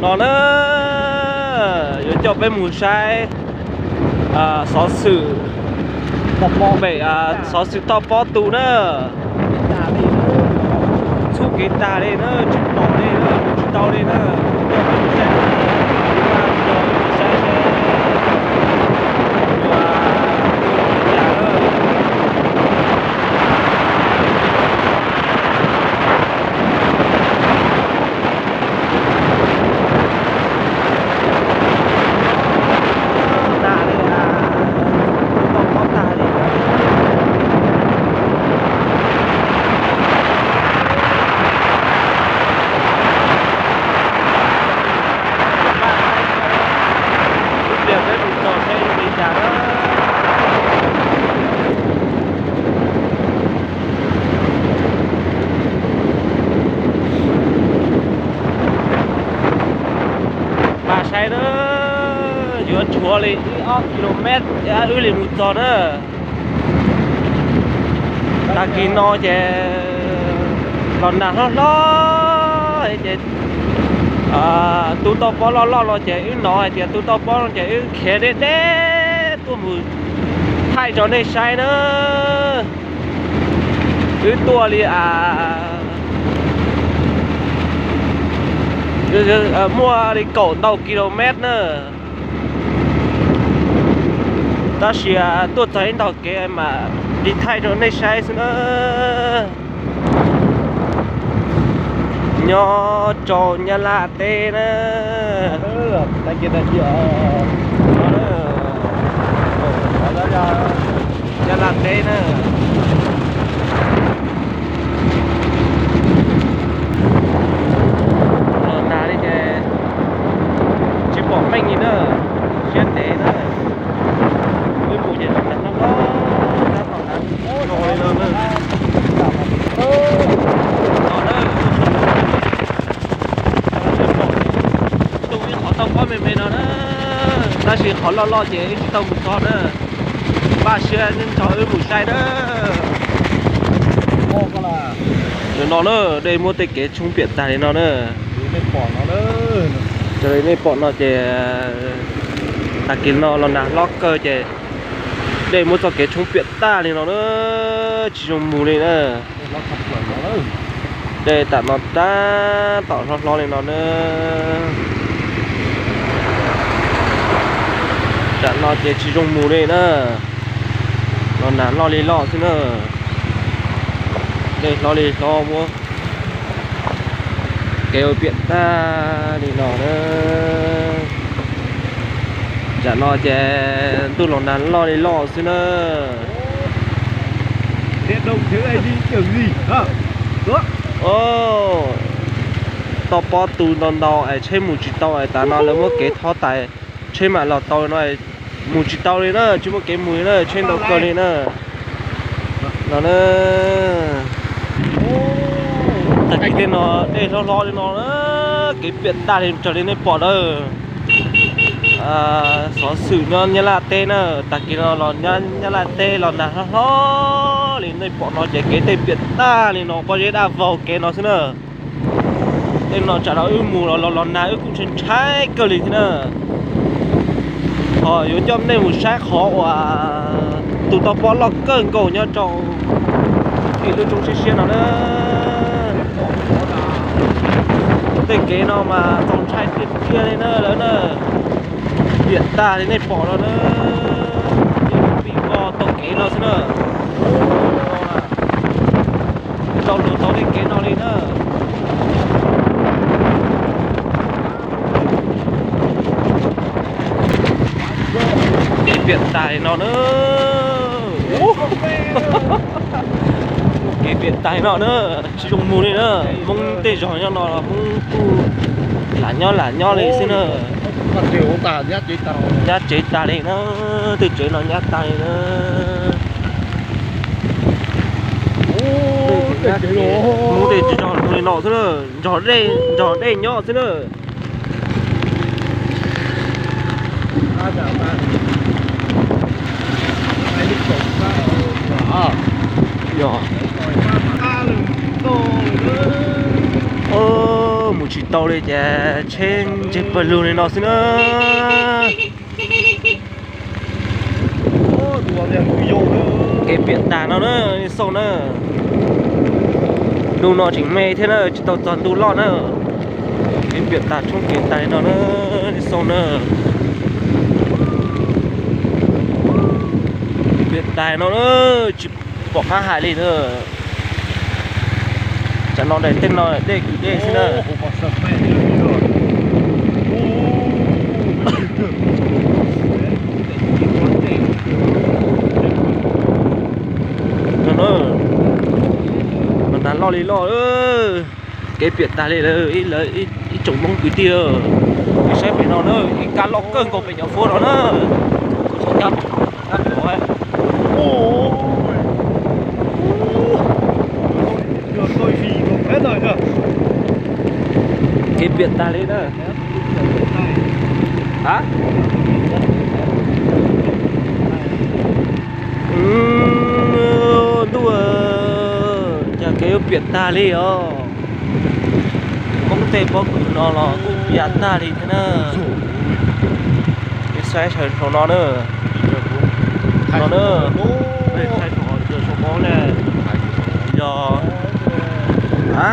No na, yuav coj peb mus saib xov xwm, pem xov xwm toj pob tu na. Txhub kev tag li na, tsis pom li na, mus tsis tau li na. Coj peb mus saib, saib seb yuav tu li cas na. Mas saib na, yuav tshuav li ib ob kilomet wb li mus txog na. Tag kis no ces los nag hlob hlob ces tu toj pob loj loj no ces wb hnov hais tias tu toj pob no ces wb khiav deb deb tuaj mus thaij rau nej saib na. Wb tuaj li a, muaj li kaum ntau kilomet na. Tab sis tuaj txog ib ntog kev mam li thaij rau nej saib xwb na. Nyob rau Nyab Laj teb na. Nyab Laj teb na. Los nag li ces tsis pom meej li na, siab ntev na. Wb mus ces los nag hlob hlob, tab tom nag hlob li no na. Tu ib qhov toj pob me me no na, tab sis qhov loj loj ces wb tsis tau mus txog na. Npaj siab nrog wb mus saib na. Nim no na, dej muab tej kev tshoob piam tag li no na. Raws li nej pom no ces tag kis no los nag hlob kawg ces dej muab txoj kev tshoob piam tag li no na, tsis zoo mus li na. Dej tam no tab tom hlob hlob li no na. Tam no ces tsis zoo mus li na. Los nag loj li loj xwb na. Dej hlob li hlob muab kev ua piam tag li no na. Tam no ces ntuj los nag loj li loj xwb na. Toj pob tu ntau ntau es tsheb mus tsis tau es tav no lawv muab kev thob tas, tsheb mam los tau no, mus tsis tau li na, tsis muaj kev mus li na, tsheb ntau kawg li na. No na, tag kis tej no dej hlob hlob li no na, kev piam tag li raws li nej pom na. Xov xwm nyob Nyab Laj teb na, tag kis no los Nyab Laj teb los nag hlob hlob li nej pom no ces kev tej piam tag li no, pob zeb daj vau kev no xwb na. Tej no tsam no wb mus los los nag wb kuj ntshai ntshai kawg li thiab na. Ho yuav coj nej mus saib qhov uas tus toj pob loj kawg nkaus nyob rau tim lub roob siab siab no na. Tej kev no mas txaus ntshai tiag tiag li na lawm na. Piam tag li nej pom no na. Pib vog tau kev no xwb na. Tau lus tau tej kev no li na. Kev piam tag li no na. Kev piam tag li no na, tsis zoo mus li na. Hmoob tej zog nyob no Hmoob kuj lam nyob lam nyob li xwb na. Nyab tsev tag li na, tej tsev no nyab tag li na. Hmoob tej tsis zog li no xwb na, nrog dej nrog dej nyob xwb na. Mus tsis tau li ces tsheb ntseg pawg lug li no xwb na. Kev piam tag no na, nej xauj na. Ntu no tseem me thiab na, tsis tau txog ntu loj na. Kev piam tag tshoob kev tag li no na, nej xauj na. Kev piam tag no na, tsis pom qab hais li na. Tsam no daim teej no dej kwv dej xwb na. No na, no na, loj li loj. Kev piam tag li lawm ib tsoom Hmoob kwv tij. Saib pem no na, ib kab loj kawg nkaus pem cov fuab no na. Kev piam tag li na. A, ntuj, cas kev yuav piam tag li os. Hmoob tej pob kws no los kuj piam tag li thiab na. Peb saib sawv hauv no na. No na. Yog, a,